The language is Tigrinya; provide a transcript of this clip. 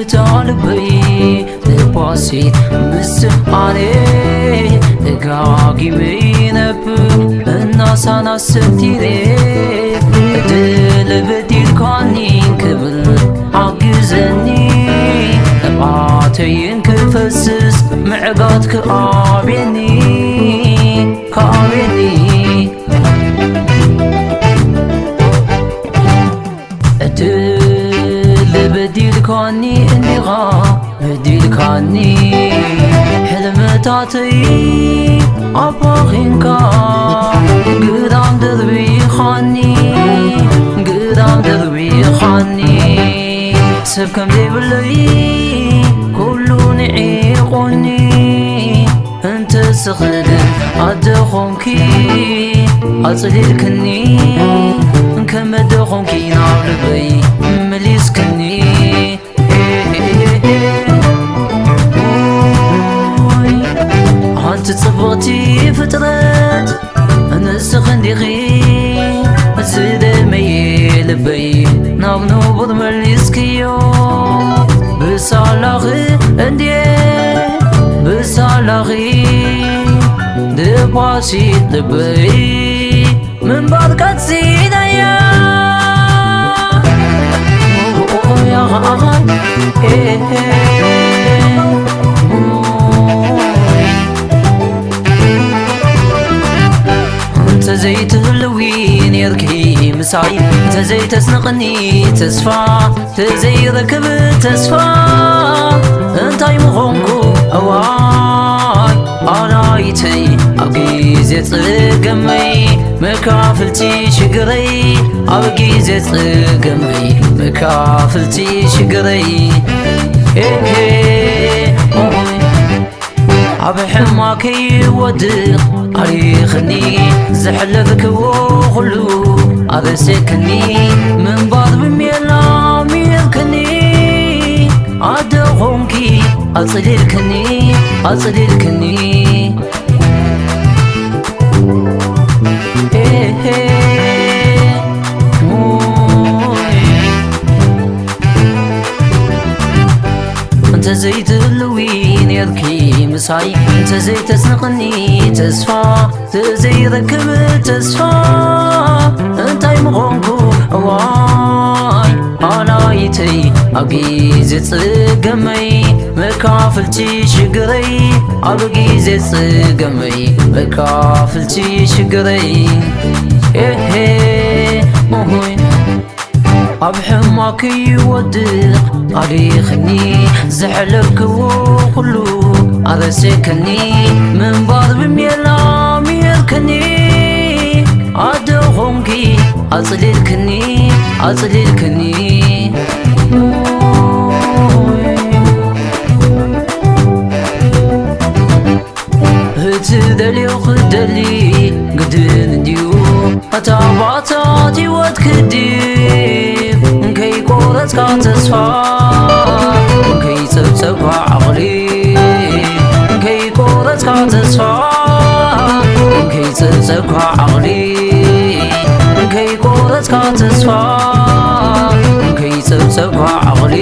እታ ልበይ ተኳሲት ምስኣነ ተጋጊመ ይነብር እናሳና ሰቲረ በደለ በዲልካኒ ክብል ሓግዘኒ ጥፍኣተይን ክፈስስ ምዕጋት ክኣብየኒ ክኣብየኒ እትል በዲልካኒ እንዲኻ በዲልካኒ ሕልምታተይ ኣባኺንካ ግዳም ደርቢኻኒ ግዳም ደርቢኻኒ ሰብ ከም ዘይብለይ ኩሉ ንዒቑኒ እንተስኽል ኣደ ኾንኪ ኣጽሊልክኒ ከም ኣደ ኾንኪ ናብ ልበይ መሊስክኒ ኣንቲ ጽብቕቲ ፍጥረት ንስኺ እንዲኺ ዝደመየ ልበይ ናብ ንቡር መሊስክዮ ብሳላኺ እንድየ ብሳላኺ ደባሲት ልበይ ምንባር ቀጺለያ እንተዘይትህልዊ ነርኪ ምሳይ እንተዘይተስንቕኒ ተስፋ ተዘይረክብ ተስፋ እንታይ ምኾንኩ እዋይ ኣላይተይ ኣብ ግዜ ጽገመይ መካፍልቲ ሽግረይ ኣብ ግዜ ጽገመይ መካፍልቲ ሽግረይ ኤሄ ኦሆይ ኣብ ሕማም ከይወድቕ ኣሪኽኒ ዘሕለፍክዎ ኩሉ ኣበሰክኒ ምንባር ብሜላ ሚርክኒ ኣደ ኾንኪ ኣጽሊልክኒ ኣጽሊልክኒ ኤሄ እንተዘይትህልዊ ነርኪ ምሳይ እንተዘይተስንቕኒ ተስፋ ተዘይረክብ ተስፋ እንታይ ምኾንኩ እዋይ ኣላይተይ ኣብ ግዜ ጽገመይ መካፍልቲ ሽግረይ ኣብ ግዜ ጽገመይ መካፍልቲ ሽግረይ ኤሄ ኦሆይ ኣብ ሕማም ከይወድቕ ኣሪኽኒ ዘሕለፍክዎ ኩሉ ኣረሴክኒ ምንባር ብሜላ ሚርክኒ ኣደ ኾንኪ ኣጽሊልክኒ ኣጽሊልክኒ እቲ ደልዮ ክደሊ ግድን እንድዩ ኣታ ባታት ህይወት ክድብ እንከይቆረጽካ ተስፋ እንከይጸብጸብካ ዓቕሊ እንከይቆረጽካ ተስፋ እንከይጸብጸብካ ዓቕሊ እንከይቆረጽካ ተስፋ እንከይጸብጸብካ ዓቕሊ